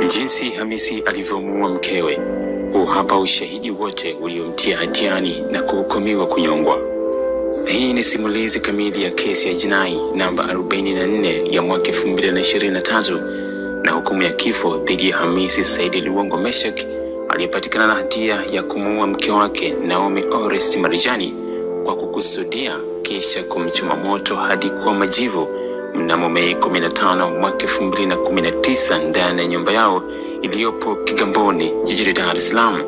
Jinsi Hamisi alivyomuua mkewe, huu hapa ushahidi wote uliomtia hatiani na kuhukumiwa kunyongwa. Hii ni simulizi kamili ya kesi ya jinai namba 44 ya mwaka 2023 na hukumu ya kifo dhidi ya Hamisi Saidi Luongo Meshak aliyepatikana na hatia ya kumuua mke wake Naomi Orest Marijani kwa kukusudia kisha kumchoma moto hadi kuwa majivu mnamo Mei 15 mwaka 2019 ndani ya nyumba yao iliyopo Kigamboni jijini Dar es Salaam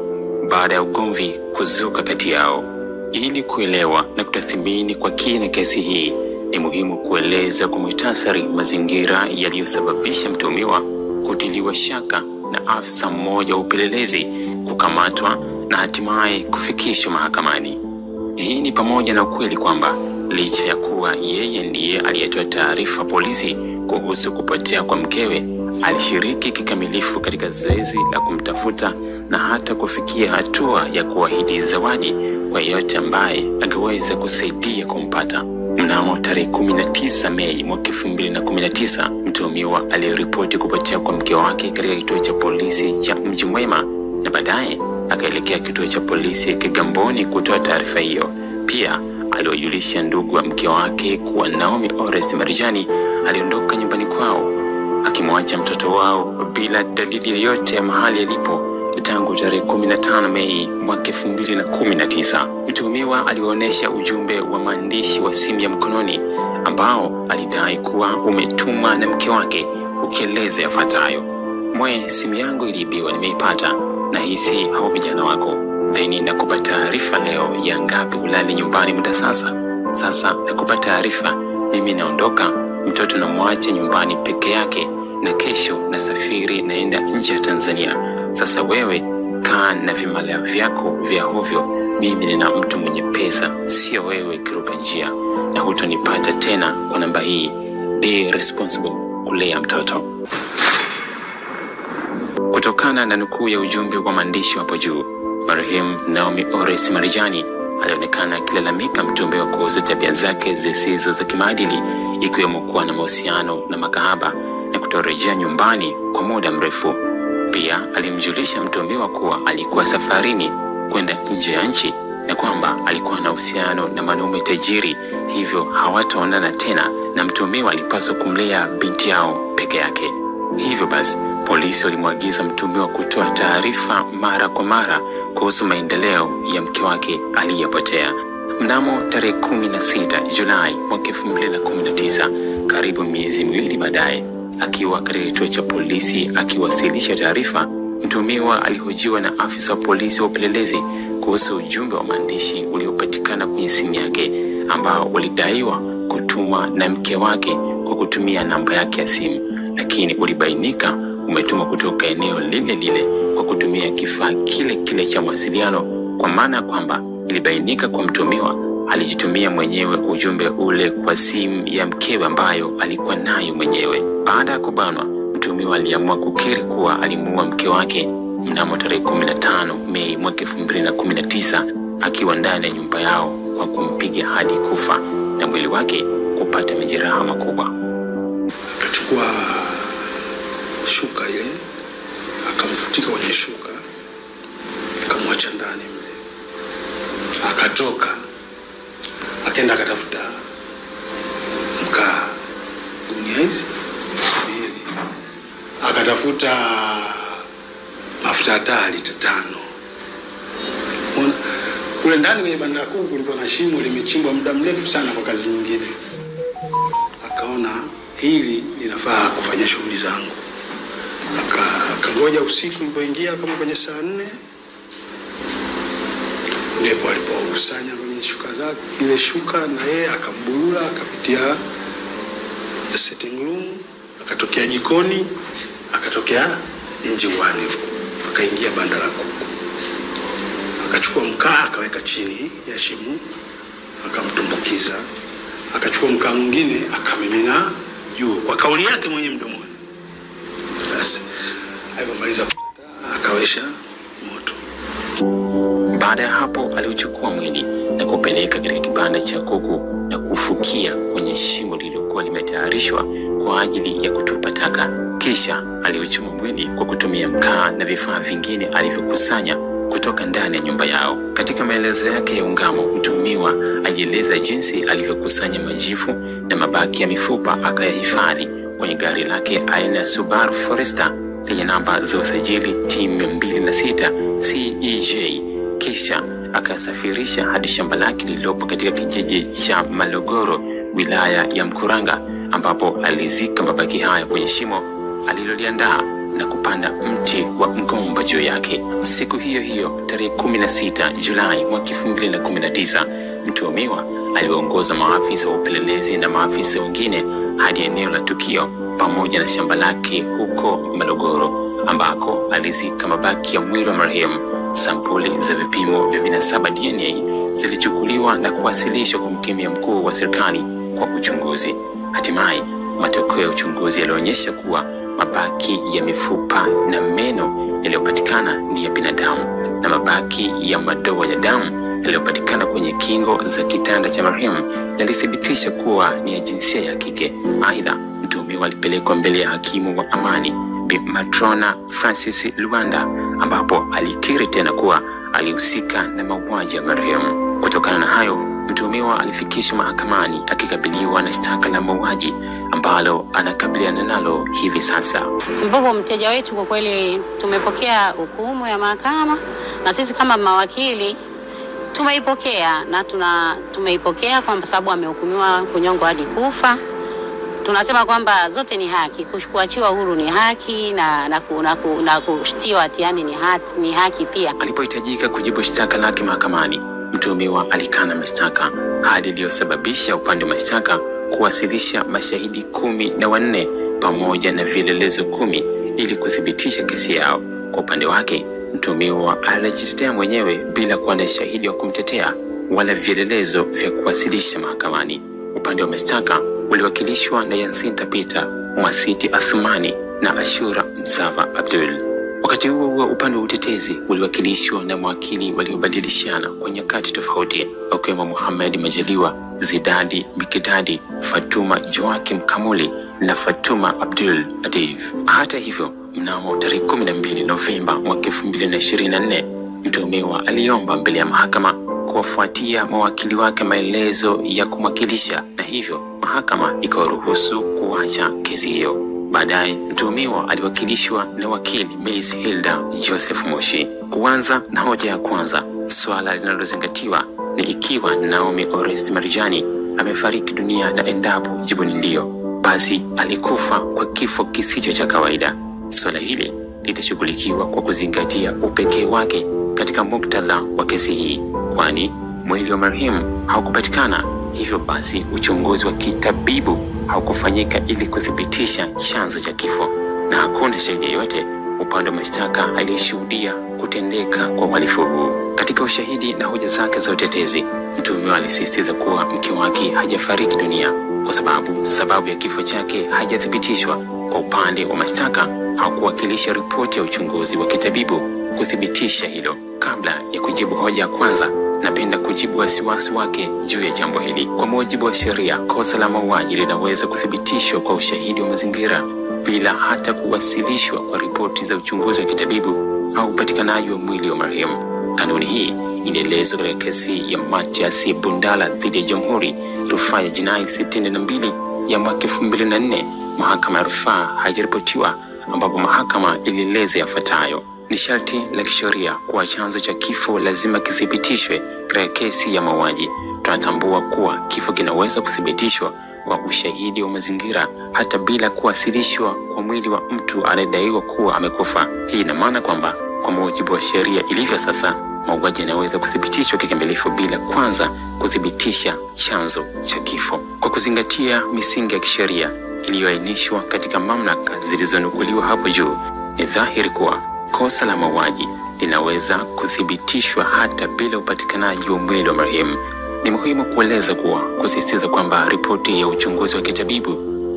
baada ya ugomvi kuzuka kati yao. Ili kuelewa na kutathmini kwa kina kesi hii, ni muhimu kueleza kwa muhtasari mazingira yaliyosababisha mtuhumiwa kutiliwa shaka na afisa mmoja wa upelelezi kukamatwa na hatimaye kufikishwa mahakamani. Hii ni pamoja na ukweli kwamba licha ya kuwa yeye ndiye aliyetoa taarifa polisi kuhusu kupotea kwa mkewe, alishiriki kikamilifu katika zoezi la kumtafuta na hata kufikia hatua ya kuahidi zawadi kwa yeyote ambaye angeweza kusaidia kumpata. Mnamo tarehe 19 Mei mwaka 2019, mtuhumiwa aliripoti kupotea kwa mke wake katika kituo cha polisi cha Mji Mwema na baadaye akaelekea kituo cha polisi Kigamboni kutoa taarifa hiyo. Pia aliwajulisha ndugu wa mke wake kuwa Naomi Orest Marijani aliondoka nyumbani kwao akimwacha mtoto wao bila dalili yoyote ya mahali alipo tangu tarehe 15 Mei mwaka 2019. Mtuhumiwa alionyesha ujumbe wa maandishi wa simu ya mkononi ambao alidai kuwa umetumwa na mke wake ukieleza yafuatayo: "Mwe, simu yangu iliibiwa, nimeipata na hisi hao vijana wako. Theni nakupa taarifa leo ya ngapi ulale nyumbani muda sasa. Sasa nakupa taarifa, mimi naondoka, mtoto namwache nyumbani peke yake na kesho nasafiri naenda nje ya Tanzania. Sasa wewe kaa na vimalaya vyako vya hovyo, mimi nina mtu mwenye pesa, sio wewe kiruka njia, na hutonipata tena kwa namba hii. Be responsible kulea mtoto." Kutokana na nukuu ya ujumbe wa maandishi hapo juu, marehemu Naomi Orest Marijani alionekana akilalamika mtuhumiwa kuhusu tabia zake zisizo za kimaadili, ikiwemo kuwa na mahusiano na makahaba na kutorejea nyumbani kwa muda mrefu. Pia alimjulisha mtuhumiwa kuwa alikuwa safarini kwenda nje ya nchi na kwamba alikuwa na uhusiano na mwanaume tajiri, hivyo hawataonana tena na mtuhumiwa alipaswa kumlea binti yao peke yake. Hivyo basi polisi walimwagiza mtuhumiwa kutoa taarifa mara kwa mara kuhusu maendeleo ya mke wake aliyepotea. Mnamo tarehe 16 Julai mwaka 2019, karibu miezi miwili baadaye, akiwa katika kituo cha polisi akiwasilisha taarifa, mtuhumiwa alihojiwa na afisa wa polisi wa upelelezi kuhusu ujumbe wa maandishi uliopatikana kwenye simu yake ambao ulidaiwa kutumwa na mke wake kwa kutumia namba yake ya simu, lakini ulibainika umetumwa kutoka eneo lile lile kwa kutumia kifaa kile kile cha mawasiliano, kwa maana kwamba ilibainika kwa mtuhumiwa alijitumia mwenyewe ujumbe ule kwa simu ya mkewe ambayo alikuwa nayo mwenyewe. Baada ya kubanwa, mtuhumiwa aliamua kukiri kuwa alimuua mke wake mnamo tarehe 15 Mei mwaka 2019 akiwa ndani ya nyumba yao kwa kumpiga hadi kufa na mwili wake kupata majeraha makubwa. Akachukua shuka ile, akamfutika kwenye shuka, akamwacha ndani mle. Akatoka, akaenda akatafuta mkaa, gunia hizi mbili, akatafuta mafuta taa lita 5. Kule ndani kwenye banda kuu kulikuwa na shimo limechimbwa muda mrefu sana kwa kazi nyingine. Akaona hili linafaa kufanya shughuli zangu. Akangoja usiku ulipoingia kama kwenye saa 4, ndipo alipokusanya kwenye shuka zake ile shuka, na yeye akambulula, akapitia sitting room, akatokea jikoni, akatokea nje uani, akaingia banda la kuku, akachukua mkaa akaweka chini ya shimo, akamtumbukiza, akachukua mkaa mwingine akamimina juu kwa kauli yake mwenye mdomoni. Sasa alipomaliza akawesha moto. Baada ya hapo aliuchukua mwili na kupeleka katika kibanda cha kuku na kufukia kwenye shimo lililokuwa limetayarishwa kwa ajili ya kutupa taka. Kisha aliuchoma mwili kwa kutumia mkaa na vifaa vingine alivyokusanya kutoka ndani ya nyumba yao. Katika maelezo yake ya ungamo, mtuhumiwa alieleza jinsi alivyokusanya majivu na mabaki ya mifupa akayahifadhi kwenye gari lake aina ya Subaru Forester lenye namba za usajili T206 CEJ, kisha akasafirisha hadi shamba lake lililopo katika kijiji cha Malogoro, wilaya ya Mkuranga, ambapo alizika mabaki hayo kwenye shimo aliloliandaa na kupanda mti wa mgomba juu yake. Siku hiyo hiyo tarehe 16 Julai mwaka 2019, mtuhumiwa aliwaongoza maafisa wa upelelezi na maafisa wengine hadi eneo la tukio pamoja na shamba lake huko Malogoro, ambako alizika mabaki ya mwili wa marehemu. Sampuli za vipimo vya vinasaba DNA zilichukuliwa na kuwasilishwa kwa mkemia mkuu wa serikali kwa uchunguzi. Hatimaye matokeo ya uchunguzi yalionyesha kuwa mabaki ya mifupa na meno yaliyopatikana ni ya binadamu na mabaki ya madoa ya damu yaliyopatikana kwenye kingo za kitanda cha marehemu yalithibitisha kuwa ni ya jinsia ya kike. Aidha, mtuhumiwa alipelekwa mbele ya hakimu wa amani Bi Matrona Francis Luanda, ambapo alikiri tena kuwa alihusika na mauaji ya marehemu. Kutokana na hayo, mtuhumiwa alifikishwa mahakamani akikabiliwa na shtaka la mauaji ambalo anakabiliana nalo hivi sasa. Mbovu mteja wetu, kwa kweli tumepokea hukumu ya mahakama na sisi kama mawakili tumeipokea na tumeipokea kwa sababu amehukumiwa kunyongwa hadi kufa. Tunasema kwamba zote ni haki, kuachiwa huru ni haki na kushtiwa hatiani ni haki pia. Alipohitajika kujibu shtaka lake mahakamani, mtuhumiwa alikana mashtaka, hali iliyosababisha upande wa mashtaka kuwasilisha mashahidi 14 pamoja na vielelezo 10 ili kuthibitisha kesi yao. Kwa upande wake, mtuhumiwa alijitetea mwenyewe bila kuwa na shahidi wa kumtetea wala vielelezo vya kuwasilisha mahakamani. Upande wa mashtaka uliwakilishwa na Yasinta Peter, Mwasiti Athumani na Ashura Msava Abdul. Wakati huo huo, upande wa utetezi uliwakilishwa na mawakili waliobadilishana kwa nyakati tofauti, wakiwemo Muhammad Majaliwa, Zidadi Mikidadi, Fatuma Joakim Kamuli na Fatuma Abdul Latif. Hata hivyo, mnamo tarehe 12 Novemba mwaka 2024, mtuhumiwa aliomba mbele ya mahakama kuwafuatia mawakili wake maelezo ya kumwakilisha, na hivyo mahakama ikawaruhusu kuacha kesi hiyo. Baadaye mtuhumiwa aliwakilishwa na wakili Miss Hilda Joseph Moshi. Kuanza na hoja ya kwanza, swala linalozingatiwa ni ikiwa Naomi Orest Marijani amefariki dunia, na endapo jibu ni ndio, basi alikufa kwa kifo kisicho cha kawaida. Swala hili litashughulikiwa kwa kuzingatia upekee wake katika muktadha wa kesi hii, kwani mwili wa marehemu haukupatikana. Hivyo basi uchunguzi wa kitabibu haukufanyika ili kuthibitisha chanzo cha kifo, na hakuna shahidi yeyote upande wa mashtaka aliyeshuhudia kutendeka kwa uhalifu huu. Katika ushahidi na hoja zake za utetezi, mtuhumiwa alisisitiza kuwa mke wake hajafariki dunia kwa sababu ya kifo chake haijathibitishwa. Kwa upande wa mashtaka, hakuwakilisha ripoti ya uchunguzi wa kitabibu kuthibitisha hilo. Kabla ya kujibu hoja ya kwanza, napenda kujibu wasiwasi wake juu ya jambo hili. Kwa mujibu wa sheria, kosa la mauaji linaweza kuthibitishwa kwa ushahidi wa mazingira bila hata kuwasilishwa kwa ripoti za uchunguzi wa kitabibu au upatikanaji wa mwili wa marehemu. Kanuni hii inaelezwa katika kesi ya Matias Bundala dhidi ya Jamhuri, rufaa ya jinai 62 ya mwaka 2004, mahakama ya rufaa haijaripotiwa, ambapo mahakama ilieleza yafuatayo: ni sharti la kisheria kuwa chanzo cha kifo lazima kithibitishwe katika kesi ya mauaji. Tunatambua kuwa kifo kinaweza kuthibitishwa kwa ushahidi wa mazingira hata bila kuwasilishwa kwa mwili wa mtu anayedaiwa kuwa amekufa. Hii ina maana kwamba kwa mujibu wa sheria ilivyo sasa, mauaji yanaweza kuthibitishwa kikamilifu bila kwanza kuthibitisha chanzo cha kifo. Kwa kuzingatia misingi ya kisheria iliyoainishwa katika mamlaka zilizonukuliwa hapo juu, ni dhahiri kuwa kosa la mauaji linaweza kuthibitishwa hata bila upatikanaji wa mwili wa marehemu. Ni muhimu kueleza kuwa kusisitiza kwamba ripoti ya uchunguzi wa kitabibu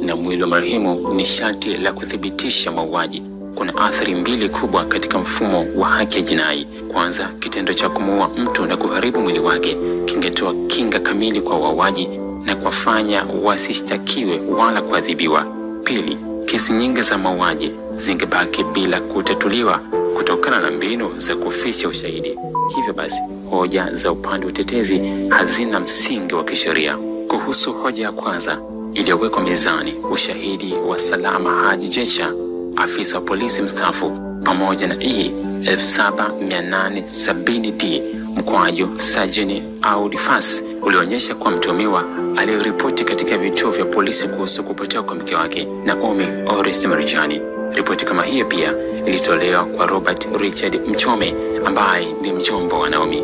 na mwili wa marehemu ni sharti la kuthibitisha mauaji. Kuna athari mbili kubwa katika mfumo wa haki ya jinai. Kwanza, kitendo cha kumuua mtu na kuharibu mwili wake kingetoa kinga kamili kwa wauaji na kuwafanya wasishtakiwe wala kuadhibiwa. Pili, Kesi nyingi za mauaji zingebaki bila kutatuliwa kutokana na mbinu za kuficha ushahidi. Hivyo basi, hoja za upande wa utetezi hazina msingi wa kisheria. Kuhusu hoja ya kwanza iliyowekwa mezani, ushahidi wa Salama Haji Jecha, afisa wa polisi mstaafu, pamoja na E 7870D mkwaju Sajini Audifas ulionyesha kuwa mtuhumiwa aliripoti katika vituo vya polisi kuhusu kupotea kwa mke wake Naomi Orest Marijani. Ripoti kama hiyo pia ilitolewa kwa Robert Richard Mchome ambaye ni mjomba wa Naomi.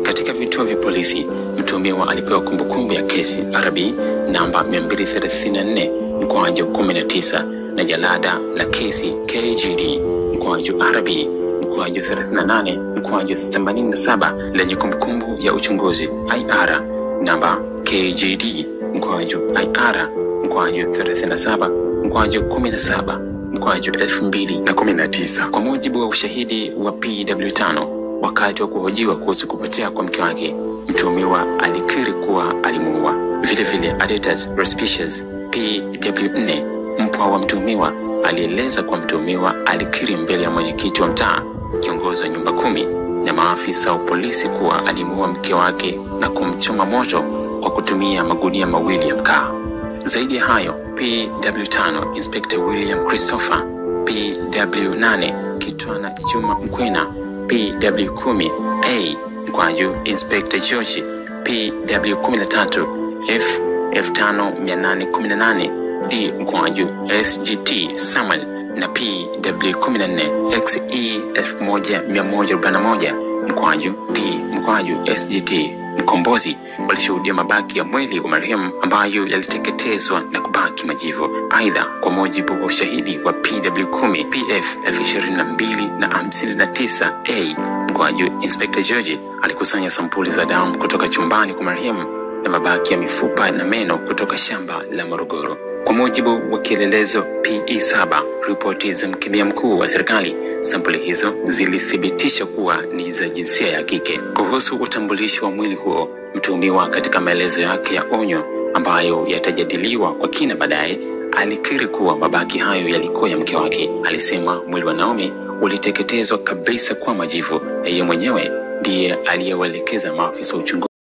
Katika vituo vya polisi, mtuhumiwa alipewa kumbukumbu ya kesi RB namba 234 mkwaju 19 na jalada la kesi KGD mkwaju RB mkwaju 38 mkwaju 87 lenye kumbukumbu ya uchunguzi IR namba KGD mkwaju IR mkwaju 37 mkwaju 17 mkwaju 2019. Kwa mujibu wa ushahidi wa PW5, wakati wa kuhojiwa kuhusu kupotea kwa mke wake, mtuhumiwa alikiri kuwa alimuua. Vile vile Adetas Respicious PW4, mpwa wa mtuhumiwa, alieleza kuwa mtuhumiwa alikiri mbele ya mwenyekiti wa mtaa, kiongozi wa nyumba 10 na maafisa wa polisi kuwa alimuua mke wake na kumchoma moto kwa kutumia magunia mawili ya mkaa. Zaidi ya hayo, PW5 Inspector William Christopher, PW8 Kitwana Juma Mkwena, PW10 A mkwaju Inspector George, PW13 F 5818 D mkwaju SGT Samuel na PW14 XE 1141 mkwaju D mkwaju SGT Mkombozi walishuhudia mabaki ya mwili wa marehemu ambayo yaliteketezwa na kubaki majivu. Aidha, kwa mujibu wa ushahidi wa PW10 PF 2259 A mkwaju Inspector George alikusanya sampuli za damu kutoka chumbani kwa marehemu na mabaki ya mifupa na meno kutoka shamba la Morogoro. Kwa mujibu wa kielelezo PE7, ripoti za mkemia mkuu wa serikali, sampuli hizo zilithibitisha kuwa ni za jinsia ya kike. Kuhusu utambulisho wa mwili huo, mtuhumiwa katika maelezo yake ya onyo ambayo yatajadiliwa kwa kina baadaye, alikiri kuwa mabaki hayo yalikuwa ya mke wake. Alisema mwili wa Naomi uliteketezwa kabisa kwa majivu na yeye mwenyewe ndiye aliyewaelekeza maafisa wa uchunguzi.